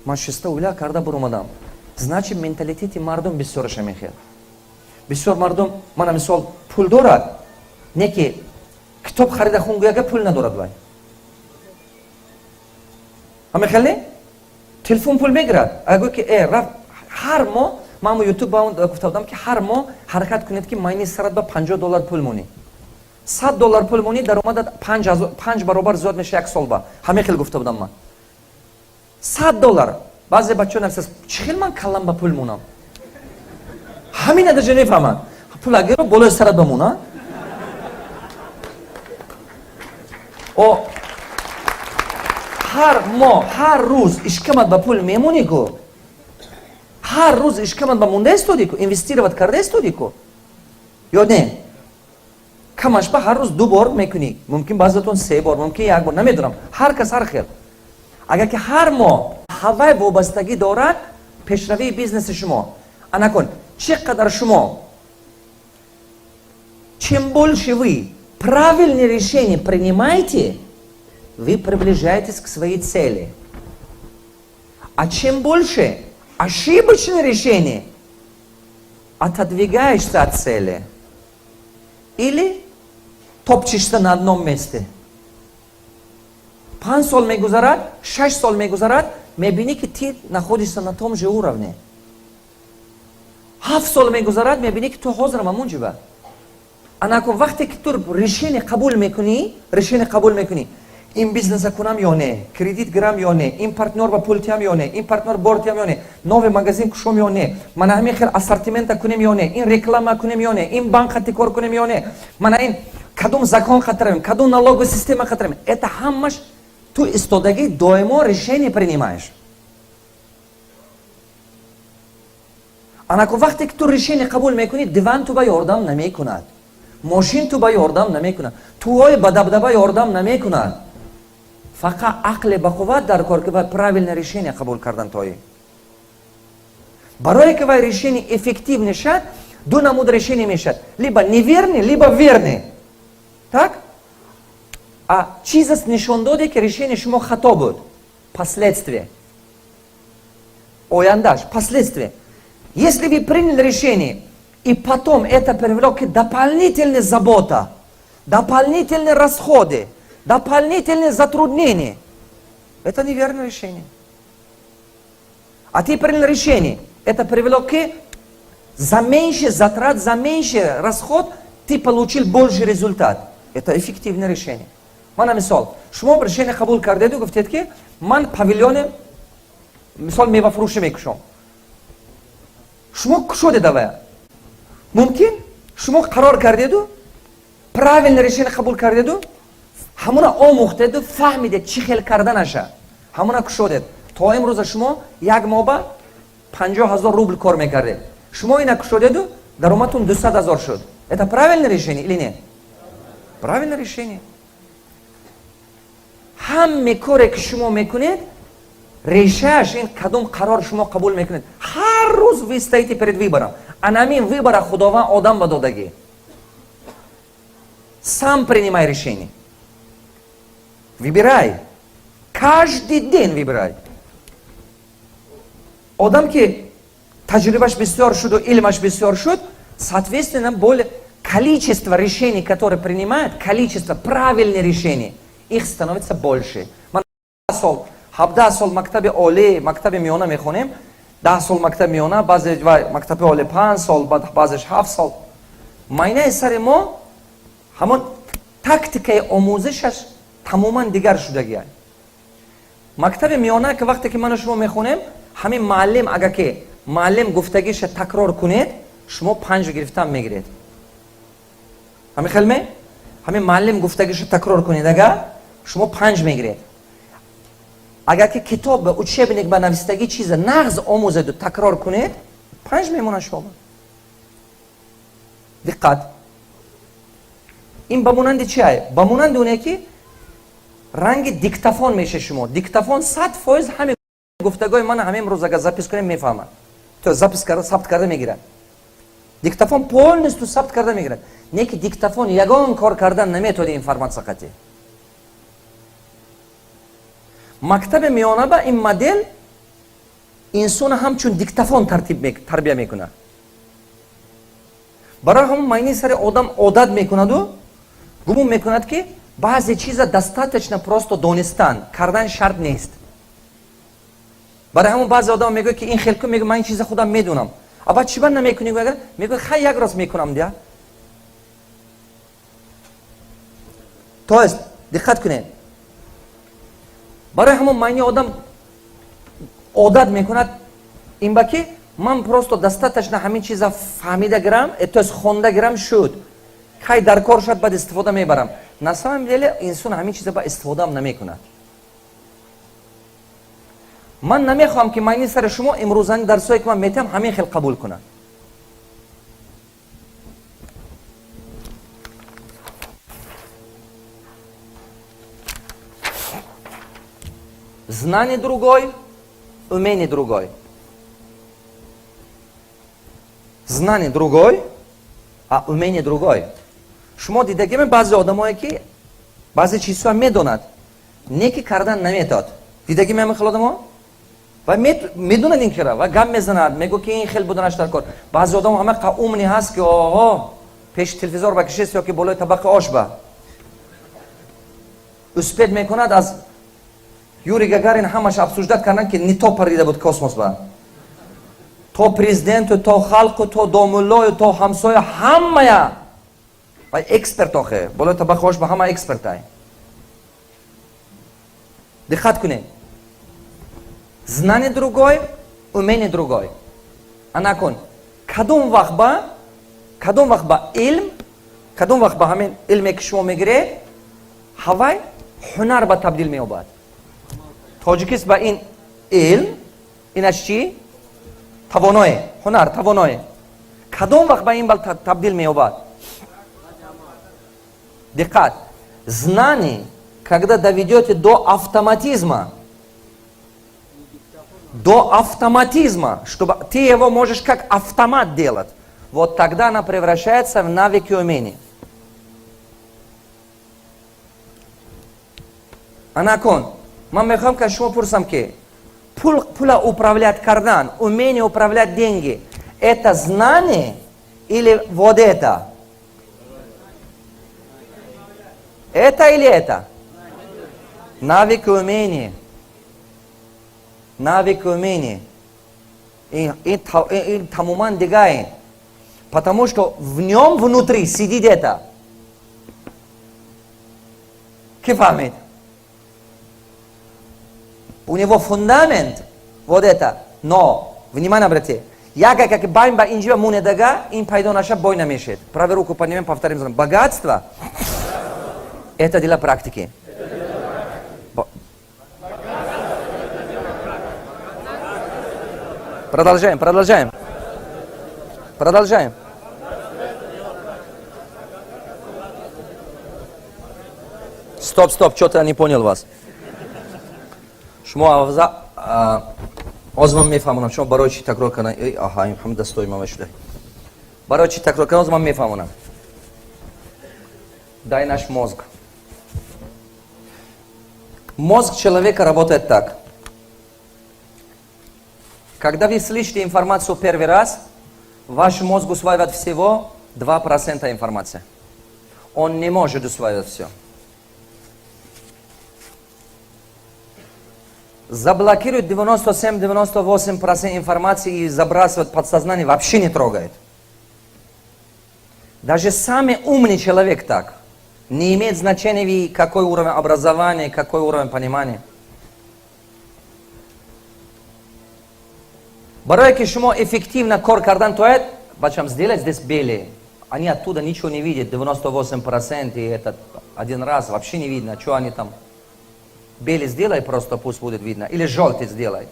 Ман шиста уля карда буромадам. Значит, менталитети мардум бисёраша мехел. Бисёр мардум, мана мисол, пул дорад, не ки китоб харида хун гӯяга пул надорад. Вай ҳамехел не, телефон пул мегирад. Агар ки раф, ҳар моҳ, ман ютуб гуфта будам, ки ҳар моҳ ҳаракат кунед, ки майни сарат ба 50 доллар пул монӣ, 100 доллар пул монӣ, даромадат панҷ баробар зиёд меша як сол ба. Ҳамин хел гуфта будам ман, 100 доллар. Баъзе бачаҳо нависас: «Чӣ хел ман каллам ба пул монам?» Ҳамина даже нефаҳманд. Пул агар болои сарат бамона о, ҳар моҳ, ҳар рӯз ишкамат ба пул мемонӣ ку, ҳар рӯз ишкамат ба монда истоди ку, инвестировать карда истоди ку ё не? Камаш ба ҳар рӯз ду бор мекунӣ, мумкин баъзетон се бор, мумкин як бор, намедонам, ҳар кас ҳар хел. Агар ки ҳар моҳ, ҳавай вобастагӣ дорад пешравии бизнеси шумо. Анакун, чӣ қадар шумо, чем больше вы правильные решения принимаете, вы приближаетесь к своей цели. А чем больше ошибочные решения, отодвигаешься от цели или топчешься на одном месте. 5 сол мегузарад, 6 сол мегузарад, мебинӣ, ки ты находишься на том же уровне. 7 сол мегузарад, мебинӣ, ки ту ҳозирам ҳамон ҷиба. Анакун, вақте ки ту решение қабул мекунӣ, решение қабул мекунӣ: ин бизнеса кунам ё не, кредит гирам ё не, ин партнёр ба пул тиҳам ё не, ин партнёр бор тиҳам ё не, новый магазин кушом ё не, мана ҳамин хел ассортимента кунем ё не, ин реклама кунем ё не, ин банк хати кор кунем ё не, мана ин кадом закон хатаравем, кадом налоговый система хатаравем, это ҳамаш ту истодагӣ, доимо решение принимаешь. Анаку, вақте ки ту решение қабул мекунӣ, диван ту ба ёрдам намекунад, мошин ту ба ёрдам намекунад, тӯҳои бадабдаба ёрдам намекунад, фақат ақле ба қувват дар кор, ки вай правильное решение қабул кардан тои. Барое ки вай решение эффектив мешад, ду намуд решение мешад: либо неверный, либо верный. Так, а чизаст нишон доде, ки решение шумо хато буд? Последствие, ояндаш, последствие. Если вы приняли решение и потом это привело к дополнительной забота, дополнительные расходы, дополнительные затруднения, это неверное решение. А ты принял решение, это привело к за меньше затрат, за меньше расход ты получил больше результат. Это эффективное решение. Мана мисол, шумо решение қабул кардеду, гуфтед, ки ман павильоне, мисол, мевафурӯшӣ мекушом. Шумо кушодед авая. Мумкин шумо қарор кардеду, правильное решение қабул кардеду, ҳамуна омӯхтеду, фаҳмидед чӣ хел карданаша, ҳамуна кушодед. То имрӯза шумо як моҳ ба 50 000 рубл кор мекардед. Шумо ина кушодеду, даромадтун 200 000 шуд. Это правильное решение или нет? Правильное решение. Ҳаме коре ки шумо мекунед, решааш ин кадом қарор шумо қабул мекунед. Ҳар рӯз вы стоите перед выбором. Анамин выбора Худованд одам ба додагӣ. Сам принимай решение, выбирай, каждый день выбирай. Одам ки таҷрибаш бисёр шуду илмаш бисёр шуд, соответственно, более количество решений, которые принимает, количество правильных решений, их становится больше. Ман сол, 17 сол мактаби олӣ, мактаби миёна мехонем, 10 сол мактаби миёна, баъзе мактаби олӣ 5 сол, баъзеш 7 сол. Майнаи сари мо ҳамон тактикаи омӯзишаш тамоман дигар шудагия. Мактаби миёна ки вақте ки ману шумо мехонем, ҳамин муаллим, агар ки муаллим гуфтагиша такрор кунед, шумо панҷ гирифтан мегиред. Ҳамин хелме? Ҳамин муаллим гуфтагиша такрор кунед, агар шумо панҷ мегиред. Агар ки китоб ба учебник ба навистагӣ чиза нағз омӯзеду такрор кунед, панҷ мемонад шумо. Диққат, ин ба монанди чи ай? Ба монанди оне ки ранги диктофон меша. Шумо диктофон, 100% ҳаме гуфтагои мана ҳамин рӯз агар запись кунем, мефаҳмад, то запись карда, сабт карда мегирад. Диктофон полностью сабт карда мегирад. Не ки диктофон ягон кор кардан наметоди информатсия қатӣ. Мактаби миёна ба ин модел Инсона ҳамчун диктофон тартиб тарбия мекунад. Барои ҳамон майни сари одам одат мекунаду гумон мекунад, ки баъзе чиза достаточно просто донистан, кардан шарт нест. Барои ҳамон баъзе одам мегӯяд, ки ин хел кун, мегӯ: «Ман ин чиза худам медунам». А баъд чӣ ба намекунӣ? Мегӯяд: «Хай, як роз мекунам дия». То есть, диққат кунед, барои ҳамон майни одам одат мекунад ин ба ки ман просто достаточно ҳамин чиза фаҳмида гирам, то есть хонда гирам, шуд, кай дар кор шуд, баъд истифода мебарам. На самом деле инсон ҳамин чиза ба истифодаам намекунад. Ман намехоҳам, ки майни сари шумо имрӯзани дарсое, ки ман метиҳам, ҳамин хел қабул кунад. Знание другой, умение другой. Знание другой, а умение другой. Шумо дидагиме, баъзе одамое, ки баъзе чизҳоа медонад, не ки кардан наметод? Дидагиме ҳамин хел одамо? Ва медонад ин кира ва гап мезанад, мегӯ, ки ин хел буданаш дар кор. Баъзе одамо ҳама умный ҳаст, ки оҳо, пеши телевизор ба кишест ё ки болои табақи ош ба успеть мекунад, аз Юрий Гагарин ҳамаш обсуждать кардан, ки не то парида буд космос ба, то президенту, то халқу, то домуллою, то ҳамсоя, ҳамая ва эксперт. Охе, болои табақи ош ба ҳама экспертай. Диққат кунед: знание другой, умение другой. Анакун, кадом вақт ба илм, кадом вақт ба ҳамин илме, ки шумо мегиред, ҳавай ҳунар ба табдил меёбад? Тоҷикист ба ин илм, инаш чӣ? Тавоное, ҳунар, тавоное. Кадом вақт ба ин бал табдил меёбад? Диққат: знание, когда доведете до автоматизма, до автоматизма, чтобы ты его можешь как автомат делать, вот тогда она превращается в навыки и умения. Анакун, ман мехоҳам, ки шумо пурсам, ки пул, пула управлять кардан, умение управлять деньги, это знание или вот это? Это или это? Навык и умение. Навык и умение. И тамоман дигае. Потому что в нем внутри сидит это. Ки фаҳмид? У него фундамент вот это. Но, внимание обрати, яга как байн ба инҷиба мунедага, ин пайдо наша, бой намешед. Правую руку поднимем, повторим за мной. Богатство – это дело практики. Продолжаем, продолжаем. Продолжаем. Стоп, стоп, что-то я не понял вас. Шумо ҳозир ман мефаҳмонам, шумо барои чӣ такрор кардан. Аҳа, ҳама дастои ман шуда. Барои чӣ такрор кардан, ҳозир ман мефаҳмонам. Дай наш мозг. Мозг человека работает так. Когда вы слышите информацию первый раз, ваш мозг усваивает всего 2% информации. Он не может усваивать все. Заблокирует 97-98% информации и забрасывает подсознание, вообще не трогает. Даже самый умный человек так. Не имеет значения, какой уровень образования, какой уровень понимания. Барое ки шумо эффективно кор кардан тоед, бачам, сделать здесь белые. Они оттуда ничего не видят, 98%, и этот один раз вообще не видно, что они там. Белый сделай просто, пусть будет видно. Или желтый сделай.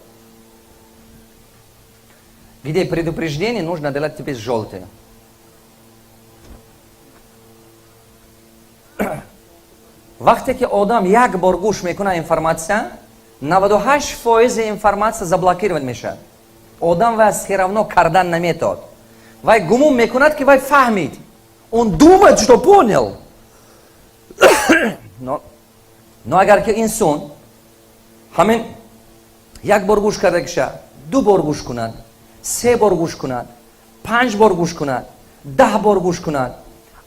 Где предупреждение, нужно делать теперь желтые. Вақте ки одам як бор гӯш мекунад информация, 98 фоизи информация заблокировать мешавад. Одам вай все равно кардан наметод. Вай гумон мекунад, ки вай фаҳмид. Он думает, что понял. Но агар ки инсон ҳамин як бор гӯш карда киша, Ду бор гӯш кунад, се бор гӯш кунад, панҷ бор гӯш кунад, 10 бор гӯш кунад,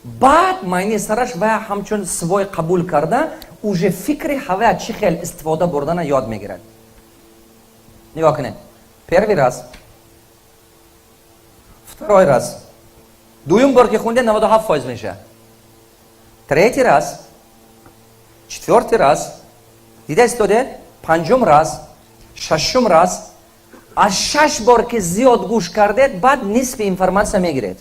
баъд майни сараш вая ҳамчун свой қабул карда, уже фикри ҳавая чӣ хел истифода бурдана ёд мегирад. Нигоҳ кунед: первый раз, второй раз, дуюм бор ки хунде, 97% мешавад, третий раз, четвертый раз, дида истодед, панҷум раз, шашум раз. Аз шаш бор ки зиёд гӯш кардед, баъд нисфи информация мегиред.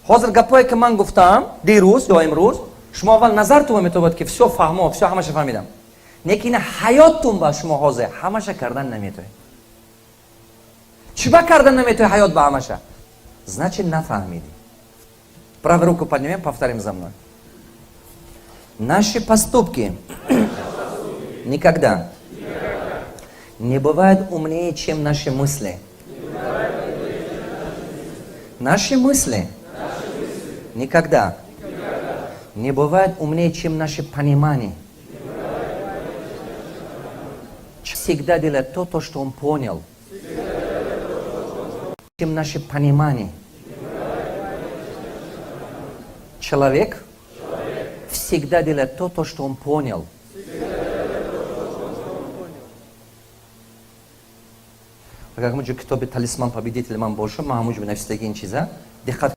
Ҳозир гапое ки ман гуфтам дирӯз ё имрӯз, шумо аввал назартон метобад, ки всё, фаҳмо, всё, ҳамаша фаҳмидам. Лекин ҳаёттун ба шумо ҳозир ҳамаша кардан наметоед. Чӣ ба кардан наметоед ҳаёт ба ҳамаша? Значит, нафаҳмидӣ. Правую руку поднимем, повторим за мной: наши поступки никогда не бывают умнее, чем наши мысли. Наши мысли никогда не бывают умнее, чем наше понимание. Всегда делает то, что он понял. Чем наше понимание. Человек всегда делает то, что он понял. Агар ҳамуҷо китоби «Талисман победитель» ман бошам, ман ҳамуҷо нависдаги ин чиза диққат.